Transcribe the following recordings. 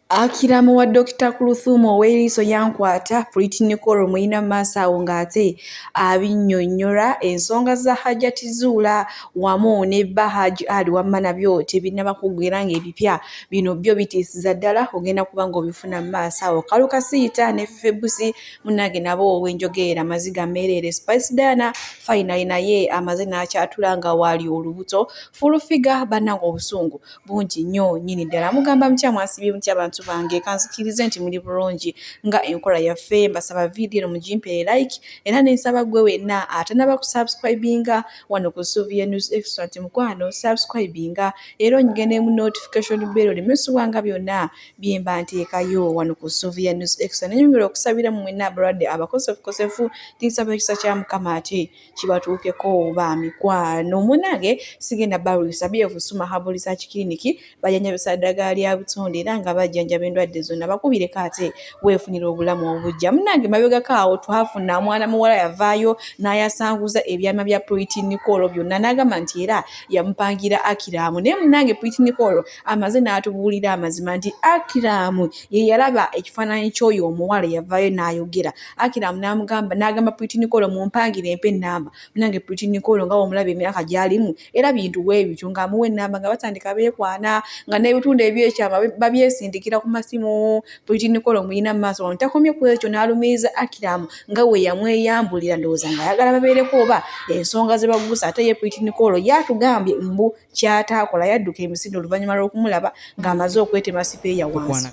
Akiramu wa Dokita Kluthum ow'eriiso yankwata, Pretty Nicole muyina mu maaso awo ng'ate abinnyonnyola ensonga za Hajjati Zuula wamu ne bba Hajji Ali wamma nabyo tebinnaba kuggwa era ng'ebipya bino byo bitiisiza ddala ogenda kuba ng'obifuna mu maaso awo. Kalu Kasiita ne Feffe Bussi munnange nabo wenjogerera maziga meereere. Spice Diana finally naye amaze n'akyatula nga waali olubuto. Full Figure bannange obusungu bungi nnyo nnyini ddala. Mugamba mutya mwasibye mutya abantu bange kanzikirize nti muli bulungi nga enkola yaffe mbasaba vidiyo eno mugimpeere like era nensaba gwe wenna atanaba kusubscribinga wano ku Sylvia News Extra nti mukwano subscribinga era onyige mu notification bell oleme subwanga byonna byemba nteekayo wano ku Sylvia News Extra. Nenyongera okusabira mu mwenna abalwadde abakosefukosefu tinsaba ekisa kya Mukama ate kibatuukeko ba mikwano. Munnange sigenda balwisa BF Suma Herbal Research Clinic bajjanjabisa ddagala lya butonde era nga bajjanjaba endwadde zonna bakubireko ate weefunira obulamu obuggya. Munnange mabegako awo twafuna mwana muwala yavaayo n'ayasanguza ebyama bya Pretty Nicole byonna n'agamba nti era yamupangira Akiramu naye munnange Pretty Nicole amaze n'atubuulira amazima nti Akiramu ye yalaba ekifaananyi ky'oyo omuwala yavaayo n'ayogera Akiramu n'amugamba n'agamba Pretty Nicole mumpangire empe ennamba. Munnange Pretty Nicole nga w'omulaba emyaka gy'alimu era bintu bwe bityo ng'amuwa ennamba nga batandika beekwana nga n'ebitundu ebyekyama babyesindikira ku masimu. Pretty Nicole omuyina mu maaso wano takomye ku ekyo n'alumiriza Akiramu nga bwe yamweyambulira ndowooza ng'ayagala babeereko oba ensonga ze baggusa ate ye Pretty Nicole ye atugambye mbu ky'ataakola yadduka emisinde oluvannyuma lw'okumulaba ng'amaze okwetema sipeeya wansi.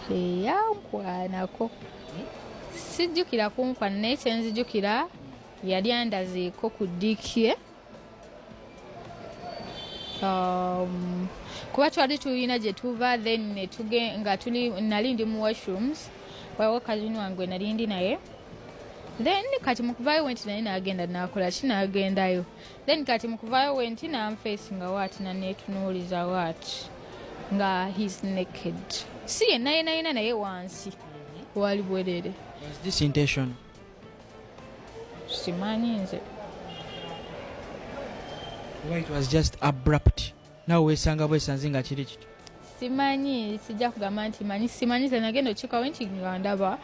Teyankwanako, sijjukira kunkwana, naye kyenzijukira yali andazeeko ku dick ye, kuba twali tulina gye tuva, then netuge nga tuli nali ndi mu washrooms, waliwo cousin wange nali ndi naye. Then kati mukuvaayo wenti naye nagenda nakola ki, nagendayo. Then kati mukuvaayo wenti nanfacinga waati, nanetunuuliza waati nga he's naked, si yenna yena yena, naye wansi wali bwerere. Was this intention? Simanyi nze. Why it was just abrupt? Nawe weesanga bwesanze nga kiri kityo. Simanyi, sijja kugamba nti manyi, simanyi. Ze nagenda okikawo nti nga ndaba,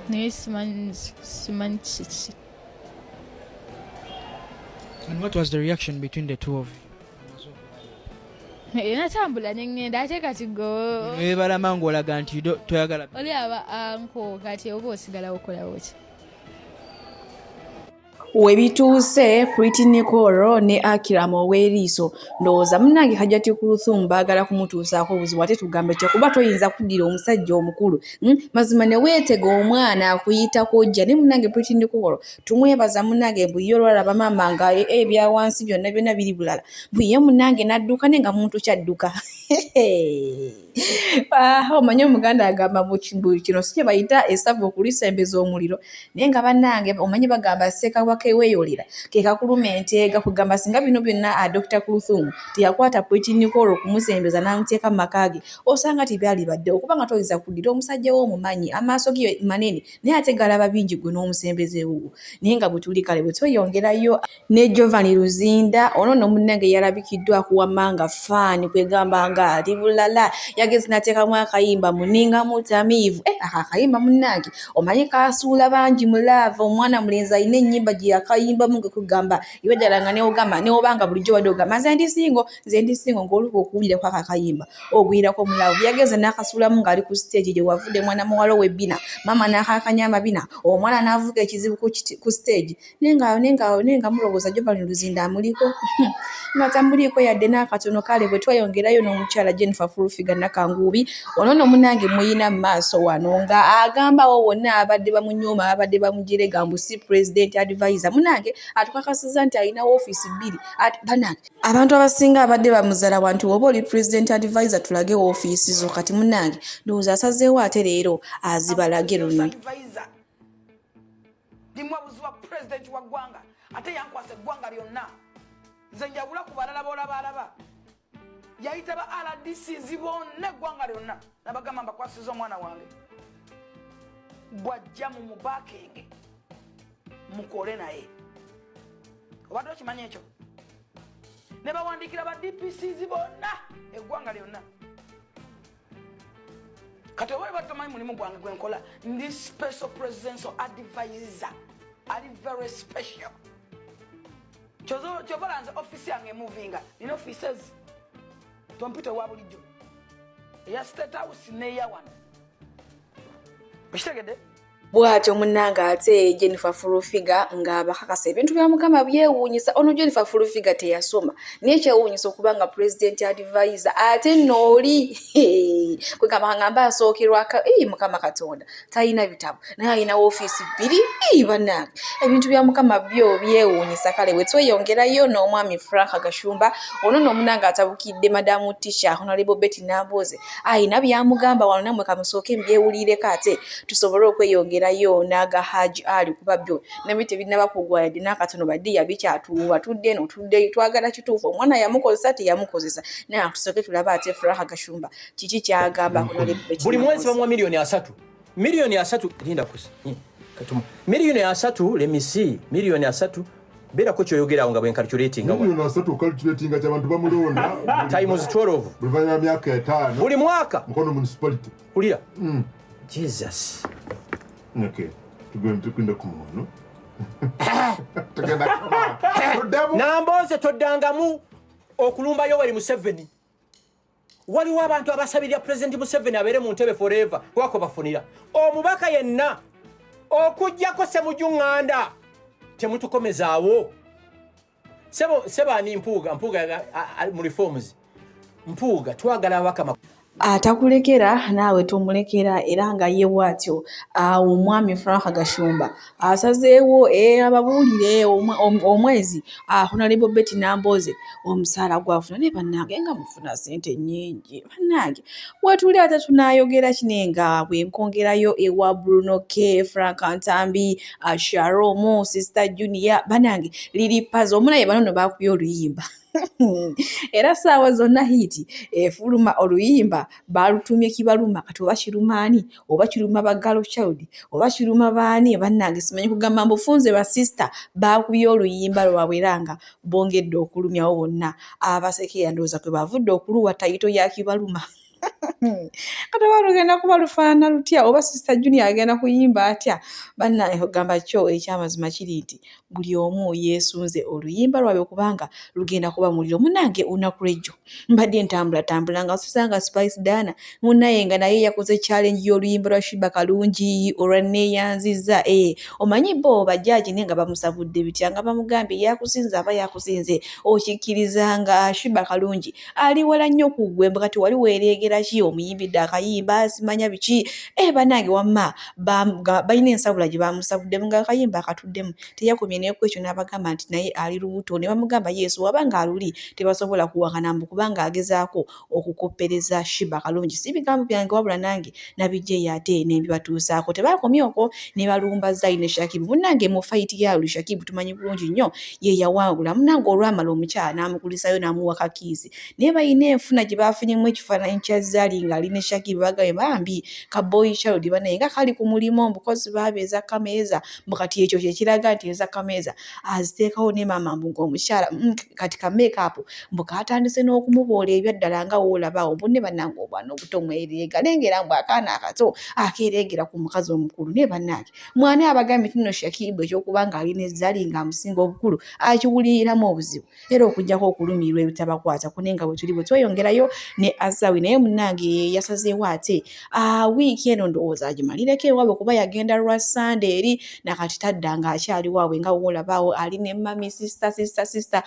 naye simanyi, simanyi kiki. And what was the reaction between the two of you? Natambula neŋŋenda, ate kati go Weebalama ng'olaga nti toyagala. Oli aba anko, kati oba osigalawo okolawo ki? We bituuse Pretty Nicole ne Akram ow'eriiso ndowooza munnange Hajjati Kluthum baagala kumutuusaako obuzibu ate tugambe kye kuba toyinza kuddira omusajja omukulu, Mazima ne weetega omwana akuyita kojja. Naye munnange Pretty Nicole tumwebaza munnange mbu ye olwalaba maama nga ebya wansi byonna byonna biri bulala, mbu ye munnange n'adduka, naye nga muntu kyadduka. Omanyi Omuganda agamba mbu kino si kye bayita essavu okulisembeza omuliro, naye nga bannange omanyi bagamba ssekabwa keweeyolera ke kakuluma enteega. Kugamba singa bino byonna Dr. Kluthum teyakwata Pretty Nicole okumusembeza n'amuteeka mu maka ge, osanga tebyalibaddewo, kubanga toyinza kuddira omusajja wo omumanyi amaaso ge manene naye ate galaba bingi gwe n'omusembeza ewuwo. Naye nga bwe tuli kale bwe tweyongerayo ne Giovanni Luzinda, ono nno munnange yalabikiddwa akuwamma nga fan kwegamba nga ali bulala, yageze n'ateekamu akayimba muninga mutamiivu. Ako akayimba munnange omanyi kasuula bangi mu love. Omwana mulenzi alina ennyimba gye yakayimbamu nga kugamba iwe ddala nga neogamba neobanga bulijjo wadde ogamba nze ndi single, nze ndi single, ng'oluba okuwulirako ako akayimba ogwirako mu love. Yagenze n'akasuulamu ng'ali ku stage gye wavudde mwana muwala ow'ebbina, maama n'akaakanya amabina, omwana n'avuga ekizibu ku stage, naye nga naye nga naye nga mulowooza Giovanni Luzinda amuliko nga tamuliiko yadde n'akatono. Kale bwe tweyongerayo n'omukyala Jennifer Full Figure Nakanguubi, ono nno munnange muyina mu maaso wano nga agamba awo wonna abadde bamunyooma, abadde bamujerega mbu si president advisor, munnange atukakasizza nti alina woofiisi bbiri. Bannange abantu abasinga abadde bamuzala wanti woba oli president advisor tulage woofiisi zo, kati munnange ndowooza asazeewo ate leero azibalage luno. Advisor ndi muwabuzi wa pulezidenti wa ggwanga, ate yankwasa eggwanga lyonna. Nze njawula ku balala bolabaalaba. Yayita ba RDCs bonna eggwanga lyonna nabagamba mbakwasiza omwana wange, bwajja mu mubakinge mukole naye. Obadde okimanyi ekyo? Ne bawandiikira ba DPCs bonna. Eggwanga lyonna. Kati oba oba tomanyi mulimu gwange gwenkola, ndi special presidential advisor, ali very special. Kyova lanze office yange emuvinga, nina offices, tompita owa bulijjo, eya State House neya wano, okitegedde? Bw'atyo munnange ate Jennifer Full Figure ng'abakakasa ebintu bya Mukama byewuunyisa. Ono Jennifer Full Figure teyasoma, naye kyewuunyisa okuba nga president advisor, ate nno oli kwegamba ngamba asookerwako. Mukama Katonda, talina bitabo naye alina woofiisi bbiri. Bannange, ebintu bya Mukama byo byewuunyisa. Kale bwe tweyongerayo n'omwami Frank Gashumba, ono nno omunange atabukidde Madamu Tisha Honorable Betty Nambooze, ayina byamugamba wano, nammwe kamusooke mbyewuliireko ate tusobole okweyongerayo n'aga Haji Ali, kuba byo nabyo tebinnaba kugwa yadde n'akatono. Baddiya bikyatuuba, tudde eno tuddeyo, twagala kituufu, omwana yamukozesa teyamukozesa, naye tusooke tulabe ate Frank Gashumba kiki kyagamba Honorable Betty Buli mwezi Nambooze. Bamuwa 30 miliyoni, 30 miliyoni. Linda kusi katuma 30 miliyoni, lemisi 30 miliyoni, beerako kyoyogerawo nga bwencalculatinga. 30 miliyoni ocalculatinga kyabantu bamulonda Times 12. Buli luvannyuma myaka 5. Buli mwaka. Mukono Municipality. Kulira Jesus. Okay, tugenda ku muno, tugenda tuddemu. Nambooze, toddangamu okulumba Yoweri Museveni. Waliwo abantu abasabirira Pulezidenti Museveni abeere mu ntebe forever, kubako bafunira omubaka yenna okugjako Semuju Ŋŋanda. Temutukomezaawo sebo sebaani Mpuuga, Mpuuga mu reforms, Mpuuga twagala ababaka Atakulekera naawe tomulekera, era nga ye bw'atyo awo omwami Frank Gashumba asazeewo ababuulire omwezi Honorable Betty Nambooze omusaala gwafuna. Naye bannange, nga mufuna ssente nnyingi bannange, wetuli ate tunaayogera kine nga bwe nkwongerayo ewa Bruno K, Frank Ntambi, Sharom, Sister Junior. Bannange, liri pazo omunaye, bano nno baakubye oluyimba era saawa zonna hit efuluma. Oluyimba balutumye Kibaluma. Kati oba kirumaani, oba kiruma ba girl child, oba kiruma baani, bannange simanyi kugamba mbufunze. Basista bakubye oluyimba lwabwe era nga bongedde okulumyawo bonna abasekeera, ndowooza kwe bavudde okuluwa title ya Kibaluma. Kati oba lugenda kuba lufaanana lutya, oba Sister Junior agenda kuyimba atya? Bannange, kugamba kyo ekyamazima kiri nti buli omu yeesunze oluyimba lwabwe kubanga lugenda kuba muliro. Munnange, olunaku lw'ejjo mbadde ntambulatambula nga nsanga Spice Diana munnaye nga naye yakoze challenge y'oluyimba lwa Sheebah Kalungi olwa Neeyanziza. Omanyi bo bajjaaji naye nga bamusabudde bitya, nga bamugambye yakusinze aba yakusinze okikkiriza nga Sheebah Kalungi ali wala nnyo ku ggwe, kati wali weereegera ki omuyimbidde akayimba simanya biki? Bannange, wamma balina ensabula gye bamusabuddemu ng'akayimba akatuddemu. Teyakomye neku ekyo, n'abagamba nti naye ali lubuto, ne bamugamba yesu waba ng'aluli tebasobola kuwakana mbu kubanga agezaako okukoppereza Sheebah Kalungi. Si bigambo byange, wabula nange nabijjeeyo ate ne mbibatuusaako. Tebakomye okwo, ne balumba Zari ne Shakibu. Munnange, mu fight ya luli, Shakibu tumanyi bulungi nnyo ye yawangula. Munnange, olwamala omukyala n'amukulisayo n'amuwa kakiisi, naye balina enfuna gye baafunyemu ekifaananyi kya Zari ng'ali ne Shakibu, bagambye bambi ka boy child banaye nga kali ku mulimu mbukozi baabeeza kameeza, mbu kati ekyo kyekiraga nti eza kameeza aziteekawo ne maama, mbu ng'omukyala kati ka makeup mbu kaatandise n'okumuboola ebyaddala nga woolabaawo bunne. Bannange, obwana obuto mwereega, lengera mbu akaana akato akeereegera ku mukazi omukulu. Naye bannange, mwana abagambye nti nno Shakibu ekyokuba ng'ali ne Zari ng'amusinga obukulu akiwuliriramu obuzibu, era okuggyako okulumirwa ebitabakwatako. Naye nga bwe tuli bwe tweyongerayo ne Azawi, naye munnange yasazeewo ate wiiki eno ndowooza agimalireko ewaabwe, kuba yagenda lwa Sande eri nakati tadda ng'akyali waabwe, nga woolabaawo ali ne mummy, sister, sister, sister,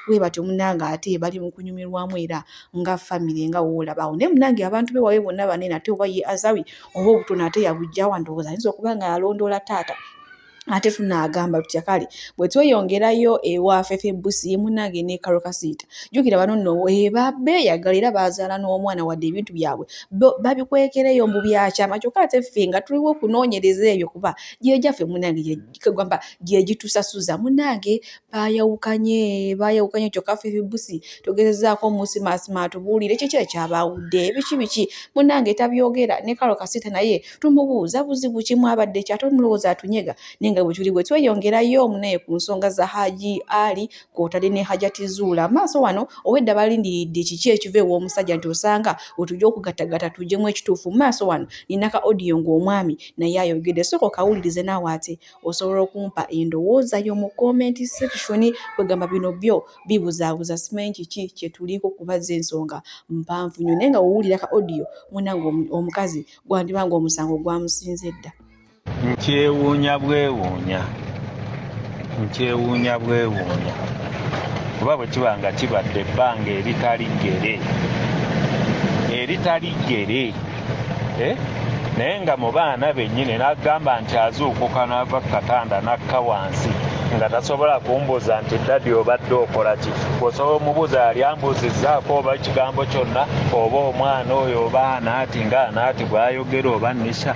bwe batyo munnange ate bali mu kunyumirwamu era nga famire nga woolabaawo. Naye munnange, abantu be waabwe bonna banene, ate oba ye Azawi oba obutono ate yabuggyawa? Ndowooza ayinza okuba nga yalondoola taata, ate tunaagamba tutya? Kale bwe tweyongerayo ewa Fefe Busi munnange ne Karole Kasita, jjukira bano nno beeyagala era baazaala n'omwana, wadde ebintu byabwe babikwekereyo mbu byakyama, kyokka ate ffe nga tuliwo okunoonyereza ebyo, kuba gyegyaffe munnange gamba gye gitusasuza. Munnange, baayawukanye, baayawukanye, kyokka Fefe Busi tugezezaako omusimaasima atubuulire kiki ekyabaawudde, biki biki, munnange tabyogera. Ne Karole Kasita naye tumubuuza buzibu kimu abadde ki, ate omulowooza atunyega, naye nga Naye nga bwe tuli bwe tweyongerayo munaye ku nsonga za Haji Ali kw'otadde ne Hajati Zuula, maaso wano obwedda balindiridde kiki ekiva ew'omusajja nti osanga wetujja okugattagatta tuggyemu ekituufu. Maaso wano nina ka audio ng'omwami naye ayogedde, sooka okawulirize naawe ate osobola okumpa endowooza yo mu comment section. Kwegamba bino byo bibuzaabuza, simanyi kiki kye tuliko kuba zo ensonga mpanvu nnyo, naye nga wowulira ka audio munange omukazi gwandiba ng'omusango gwamusinze dda. Nkyewuunya bwewuunya, nkyewuunya bwewuunya kuba bwe kiba nga kibadde ebbanga eritali ggere, eritali ggere, eh? Naye nga mu baana bennyini n'agamba nti azuukuka n'ava ku katanda n'akka wansi nga tasobola kumbuuza nti daddy obadde okola ki. Osobola omubuuza yali ambuuzizzaako oba ekigambo kyonna oba omwana oyo oba anaati nga anaati bw'ayogera oba Nisha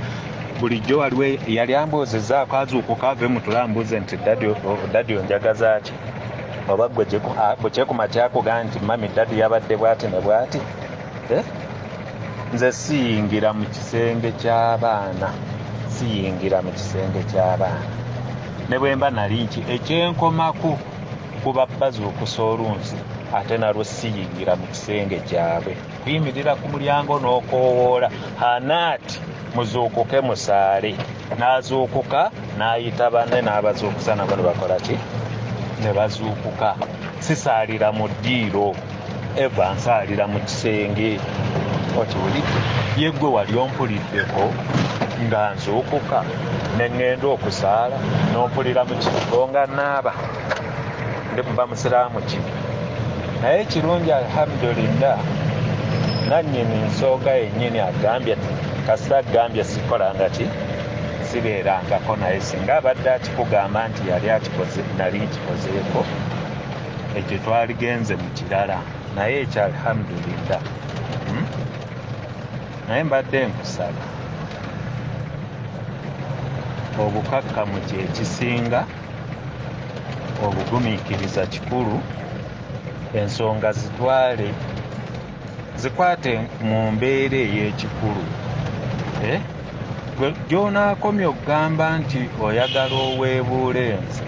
bulijjo waliwo yali ambuuzizzaako azuukuka ave mu tulo ambuuze nti daddy onjagaza ki oba gwe bwe kyakugamba nti mummy daddy yabadde bw'ati ne bw'ati, eh? Nze siyingira mu kisenge ky'abaana, siyingira mu kisenge ky'abaana ne bwe mba nali nki ekyenkomako kuba bazuukusa olunsi ate nalwo siyingira mu kisenge kyabwe. Kuyimirira ku mulyango n'okoowoola anaati muzuukuke musaale, n'azuukuka n'ayita banne n'abazuukusa nabo ne bakola ki ne bazuukuka. Sisaalira mu ddiiro, eva nsaalira mu kisenge. Okiwulidde? Ye ggwe wali ompuliddeko nga nzuukuka ne ŋŋenda okusaala n'ompulira mu kigo nga naaba ndi muba musiraamu ki? Naye ekirungi alhamdulillah nannyini nsonga yennyini agambye kasita agambye sikolanga ki sibeerangako, naye singa abadde akikugamba nti yali akikoze nali nkikozeeko ekyo twaligenze mu kirala, naye ekyo alhamdulillah. Naye mbadde nkusaba obukakkamu kyekisinga, obugumiikiriza kikulu, ensonga zitwale zikwate mu mbeera ey'ekikulu, eh? Gy'onaakomya okugamba nti oyagala oweebuula enze,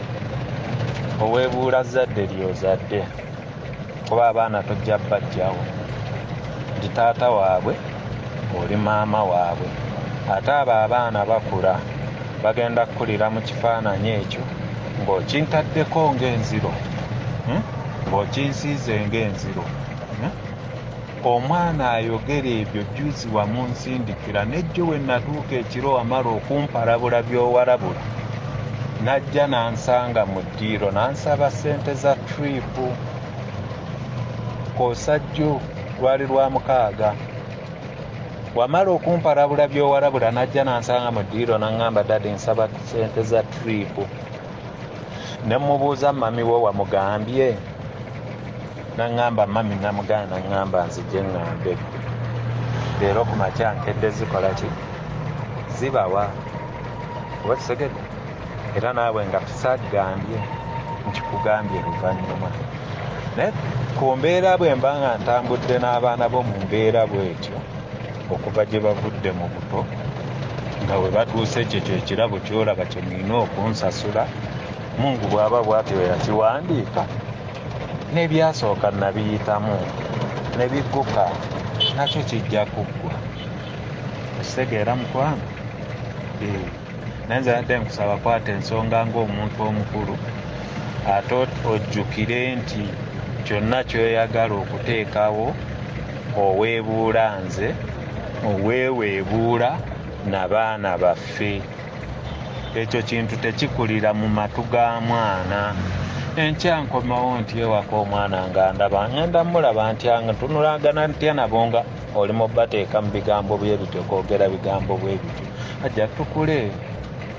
oweebuula zzadde ly'ozadde, kuba abaana tojja bajjawo nti taata waabwe oli maama waabwe, ate abo abaana bakula bagenda kukulira mu kifaananyi ekyo ng'okintaddeko ng'enziro, ng'okinsiize ng'enziro. Omwana ayogera ebyo jjuuzi wamunsindikira nejjo we natuuka ekiro wamala okumpalabula by'owalabula, n'ajja n'ansanga mu ddiiro n'ansaba ssente za trip kwosa jjo lwali lwa mukaaga. Wamala okumpalabula by'owalabula n'ajja n'ansanga mu ddiiro n'aŋŋamba daddy nsaba ssente za trip. Ne mmubuuza mummy wo wamugambye? N'aŋŋamba mummy namugaana, n'aŋŋamba nzije ŋŋambe ggwe. Leero ku makya nkedde zikola ki? Zibawa. Oba kitegedde? Era naawe nga saagambye nkikugambye luvannyuma. Naye ku mbeera bwe mba nga ntambudde n'abaana bo mu mbeera bw'etyo okuva gye bavudde mu buto nga bwe batuuse ekyo kye kirabo ky'olaba kye mulina okunsasula, Mungu bw'aba bw'atyo yakiwandiika n'ebyasooka nabiyitamu ne bigguka nakyo kijja kuggwa. Okitegeera mukwano? Naye nze nadde nkusaba kwata ensonga ng'omuntu omukulu ate ojjukire nti kyonna ky'oyagala okuteekawo oweebuula nze, oweeweebuula na baana baffe. Ekyo kintu tekikulira mu matu ga mwana. Enkya nkomawo ntya ewaka omwana nga ndaba ngenda mulaba ntya ntunulagana ntya nabo nga oli mu bateeka mu bigambo bwe bityo kwogera bigambo bwe bityo. Ajja tukule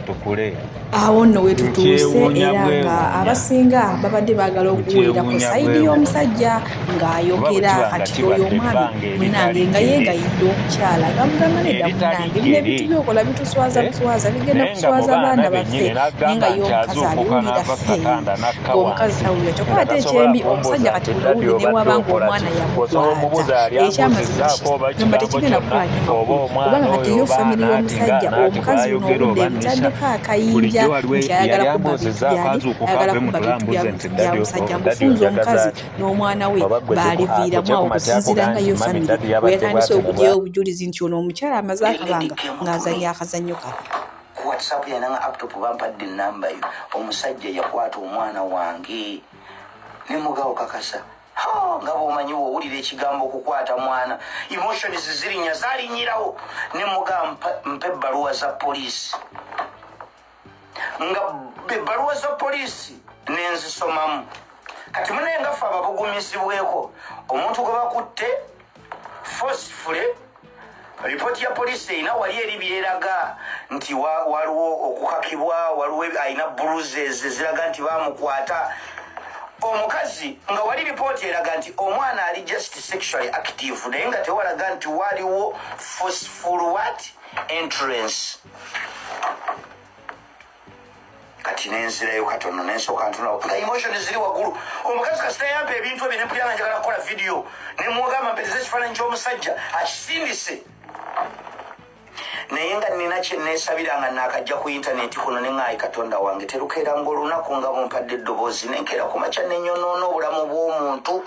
tukule. Awo nno wetutuuse era nga abasinga babadde baagala okuwulira ku sayidi y'omusajja ng'ayogera. Kati oyo omwami munange nga yeegayidde omukyala nga mugamba nedda munange, bino ebintu byokola bituswaza buswaza, bigenda kuswaza abaana baffe, naye nga ye omukazi aliwulira ng'omukazi tawulira. Kyokka ate ekyembi omusajja kati buno owulire newaba ng'omwana yamukwata, ekyamazima gamba tekigenda kukola nnyo makulu kubanga kati yo famire y'omusajja omukazi ono obudde ebutadde. Amuteereddeko akayinja nti ayagala kubba bintu byani, ayagala kubba bintu bya musajja. Mbufunze omukazi n'omwana we baaliviiramu awo okusinziira nga yo famire bwe yatandise okugyayo obujulizi nti ono omukyala amaze akabanga ng'azannya akazannyo kano. Ku WhatsApp yange nga laptop bampadde ennamba yo omusajja yakwata omwana wange ne mugawo kakasa nga bwomanyi wowulira ekigambo okukwata mwana emotions zirinya zalinyirawo ne muga mpa ebbaluwa za poliisi nga ebbaluwa za poliisi nenzisomamu kati munaye nga ffe ababugumizibweko omuntu gwe bakutte forcefully Ripooti ya poliisi erina wali eri byeraga nti waliwo okukakibwa, waliwo alina bruises eziraga nti bamukwata omukazi, nga wali ripooti eraga nti omwana ali just sexually active, naye nga tewalaga nti waliwo forceful what entrance. Kati nenzirayo katono nensooka ntuna nga emotion ziri waggulu. Omukazi kasita yampa ebintu ebyo nempulira nga njagala kukola vidiyo, nemugamba mpereza ekifaananyi ky'omusajja akisindise, naye nga nina kyenesabira nga nakajja ku intaneti kuno neŋaayi Katonda wange, terukeeranga olunaku nga bumpadde eddoboozi nenkeera ku makya nenyonoona obulamu bw'omuntu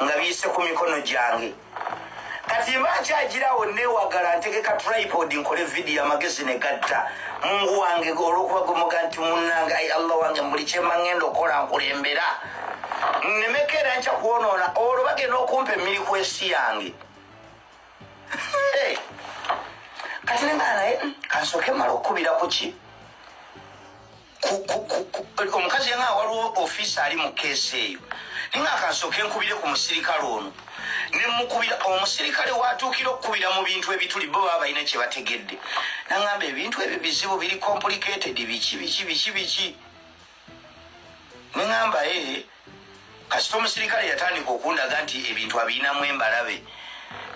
nga biyise ku mikono gyange. Kati mba nkyagirawo newagala ntegeka tripod nkole vidiyo, amagezi ne gadda. Mungu wange, olwokuba gwemuga nti munange, ai Allah wange, mubuli kyemba ngenda okukola nkulembera nnemeka era nkya kwonoona, olwo bagenda okumpa emiri ku ensi yange. Kati nengaa naye kansooke mala okukubira kuki omukazi yanga waliwo ofiisi ali mu keesi eyo, ninga akansooke nkubire ku musirikale ono. Nemukubira omusirikale, watuukira okukubira mu bintu ebituli bo baba balina kye bategedde, nangamba ebintu ebyo bizibu, biri complicated, biki biki biki biki. Neŋamba ee, kasita omusirikale yatandika okundaga nti ebintu abirinamu embalabe,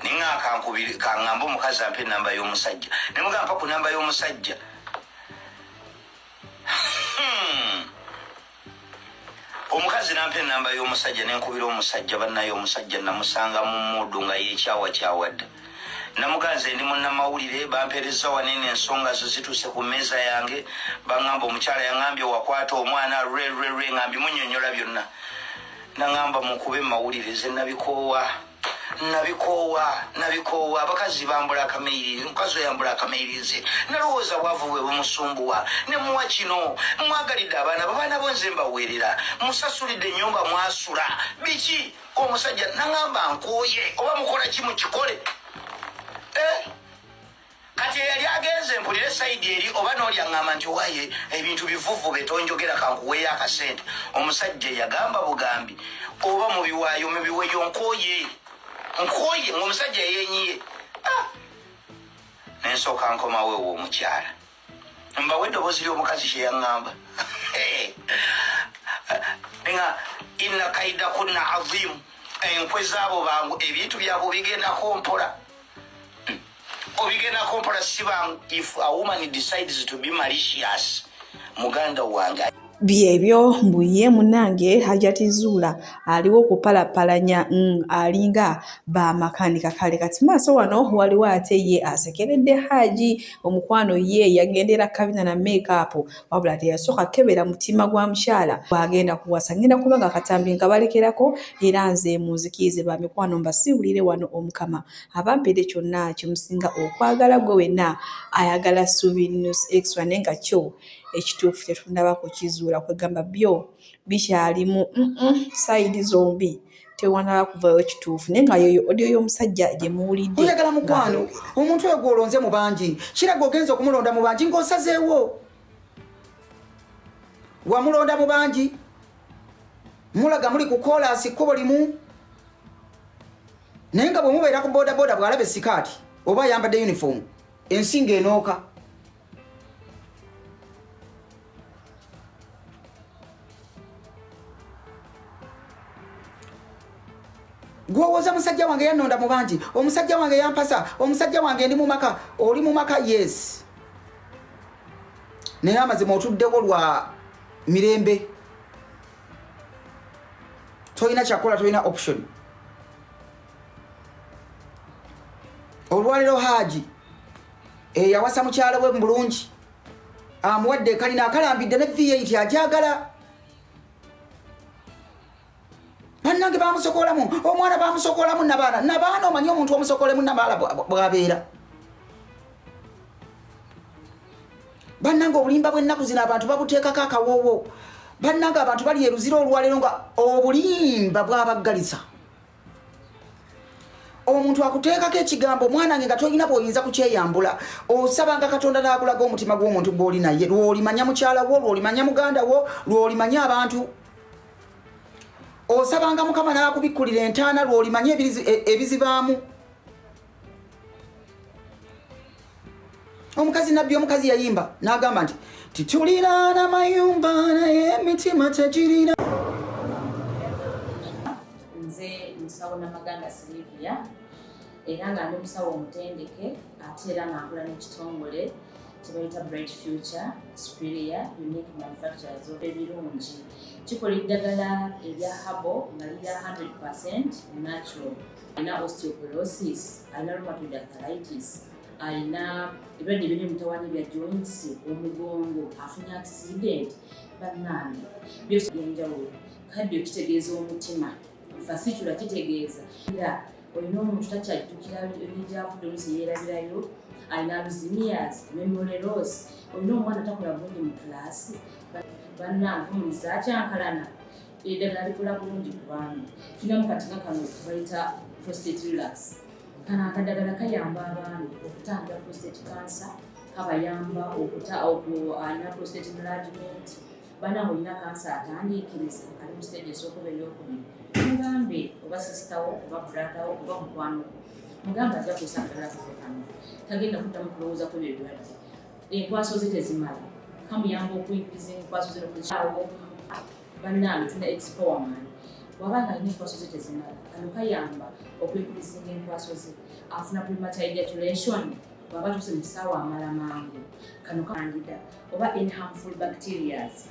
ninga kaŋŋamba omukazi ampa enamba y'omusajja, nemugamba mpa ku namba y'omusajja. Omukazi nampa enamba y'omusajja, nenkubira omusajja. Bannaye, omusajja namusanga mu mood nga yekyawakyawadda. Namuganze, ndi munnamawulire, bampeereza wanene, ensonga zo zituuse ku mmeeza yange, baŋŋamba omukyala yaŋŋambye wakwata omwana lwelwelwe, nga mbimunyonyola byonna. Naŋŋamba mukube mawulire, ze nabikoowa, nabikoowa, nabikoowa. Abakazi bambula akameiri, omukazi oyambula akameiri. Nze nalowooza bwavu bwe bumusumbuwa, nemuwa kino, mwagalidde abaana, babaana bo nze mbaweerera, musasulidde ennyumba mwasula, biki. Omusajja naŋamba nkooye, oba mukola ki mukikole. Eh? Kati eyali agenze mpulire side eri, oba nooli aŋŋamba nti owaye ebintu bivuvu betonjogera, kankuweeyo akasente. Omusajja yagamba bugambi oba mubiwaayo mubiweyo, nkooye, nkooye, ngaomusajja yeyenyiye. Ah! Nensooka nkomawo ewo omukyala, mbawe eddoboozi ly'omukazi kyeyaŋŋamba nga inna kaida kunna azimu, enkwe zaabo bangu, ebintu byabwe obigendako mpola, obigendako mpola, si bangu. If a woman decides to be malicious, muganda wange. Byebyo mbu ye munange Hajati Zuula aliwo kupalapalanya alinga bamakanika. Kale kati maaso wano waliwo ate ye asekeredde Haji omukwano, ye yagendera kabina na makeup, wabula teyasooka kukebera mutima gwa mukyala bw'agenda kuwasa. Ngenda kuba nga akatambi nkabalekerako, era nze munzikirize ba mikwano mbasiibulire wano. Omukama abampere kyonna kyemusinga okwagala, gwe wenna ayagala Suubi News Extra, naye nga kyo ekituufu tetunnaba kukizuula, kwegamba byo bikyalimu side zombi, tewanaba kuvayo kituufu, naye nga yoyo audio y'omusajja gye muwulidde. Oyagala mukwano, omuntu oyo gw'olonze mu bangi, kiraga ogenza okumulonda mu bangi ng'osazeewo, wamulonda mu bangi, mulaga muli ku koolaasi kkubo limu, naye nga bwe mubeera ku bodaboda, bw'alaba esikaati oba ayambadde uniform, ensi ng'enooka. Gwowooza musajja wange yannonda mu bangi, omusajja wange yampasa, omusajja wange ndi mu maka. Oli mu maka, yes, naye amazima otuddewo lwa mirembe, tolina kyakukola, tolina option. Olwaliro Haji eyawasa mukyalo we mu bulungi. Amuwadde ekalina akalambidde ne V8 agyagala. Bannange bamusokolamu omwana, bamusokolamu nabaana nabaana. Omanyi omuntu omusokolemu nabaala bwabeera. Bannange obulimba bw'ennaku zino abantu babuteekako akawoowo. Bannange abantu bali eruzira olwaleero nga obulimba bwabaggalisa. Omuntu akuteekako ekigambo, omwana nge, nga tolina bw'oyinza kukyeyambula. Osabanga Katonda n'akulaga omutima gw'omuntu gw'oli naye. Lw'olimanya mukyala wo, lw'olimanya muganda wo, lw'olimanya abantu. Osabanga Mukama n'akubikkulira entaana, lw'olimanya ebizibaamu. Omukazi nabbi omukazi yayimba n'agamba nti tituliraana mayumba naye emitima tegirira. Nze musawo Namaganda Silivia, era nga ndi musawo omutendeke, ate era nga nkola n'ekitongole kyebayita Bright Future Superior Unique Manufacturers of ebirungi. Kikola eddagala erya herbal nga lirya 100 natural. Alina osteoporosis, alina rheumatoid arthritis, alina ebirwadde ebiri emutawaanya bya joints, omugongo, afunye accident, bannange byose byenjawulo. Cardio kitegeeza omutima, vascular kitegeeza era olina omuntu takyajjukira engeri gyavudde, oluusi yeerabirayo, alina Alzheimer's, memory loss, olina omwana takola bulungi mu kilaasi, bannange hormones zakyankalana, eddagala likola bulungi ku baami. Tulinamu kati nga kano bayita prostate relax. Kano akadagala kayamba abaami okutangira prostate cancer, kabayamba okuta alina prostate enlargement. Bana olina kansa atandiikiriza, ali mu stage esooka oba eyokubiri, mugambe oba sister wo oba brother wo oba mukwano gwo, mugambe ajja kusa akadagala kaffe kano, tagenda kuddamu kulowooza ku ebyo ebirwadde. Enkwaso ze tezimala, kamuyamba okuyigiriza enkwaso ze nokuzikyawo. Bannange tulina expowerman, bw'aba nga alina enkwaso ze tezimala, kano kayamba okuyigirizinga enkwaso ze, afuna premature ejaculation, bw'aba tuuse mu kisaawe amala mangu, kano candida oba any harmful bacterias.